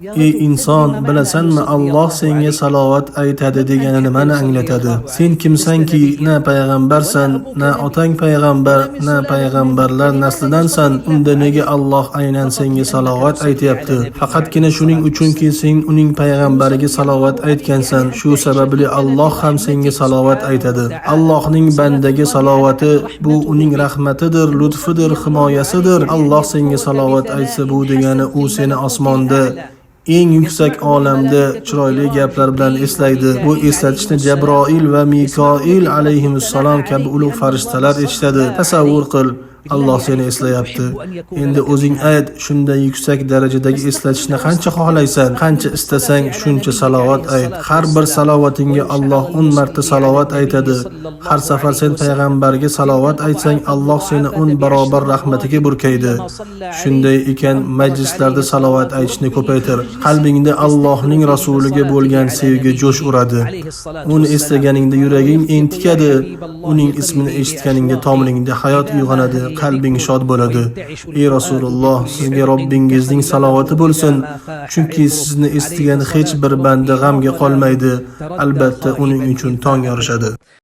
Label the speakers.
Speaker 1: Ey inson, bilasanmi, Alloh senga salovat aytadi degani nimani anglatadi? Sen kimsanki, na payg'ambarsan, na otang payg'ambar, na payg'ambarlar naslidansan. Unda nega Alloh aynan senga salovat aytyapti? Faqatgina shuning uchunki, sen uning payg'ambariga salovat aytgansan. Shu sababli Alloh ham senga salovat aytadi. Allohning bandaga salovati bu uning rahmatidir, lutfidir, himoyasidir. Alloh senga salovat aytsa, bu degani u seni osmonda, eng yuksak olamda chiroyli gaplar bilan eslaydi. Bu eslatishni Jabroil va Mikoil alayhimussalom kabi ulug' farishtalar eshitadi. Tasavvur qil, Alloh seni eslayapti. Endi o'zing ayt, shunday yuksak darajadagi eslatishni qancha xohlaysan, qancha istasang, shuncha salovat ayt. Har bir salovatingga Alloh 10 marta salovat aytadi. Har safar sen payg'ambarga salovat aytsang, Alloh seni 10 barobar rahmatiga burkaydi. Shunday ekan, majlislarda salovat aytishni ko'paytir. Qalbingda Allohning rasuliga bo'lgan sevgi jo'sh uradi. Uni eslaganingda yuraging entikadi. Uning ismini eshitganingda tomiringda hayot uyg'onadi, qalbing shod bo'ladi. Ey Rasululloh, sizga Robbingizning salovati bo'lsin, chunki sizni eslagan hech bir banda g'amga qolmaydi. Albatta uning uchun tong yorishadi.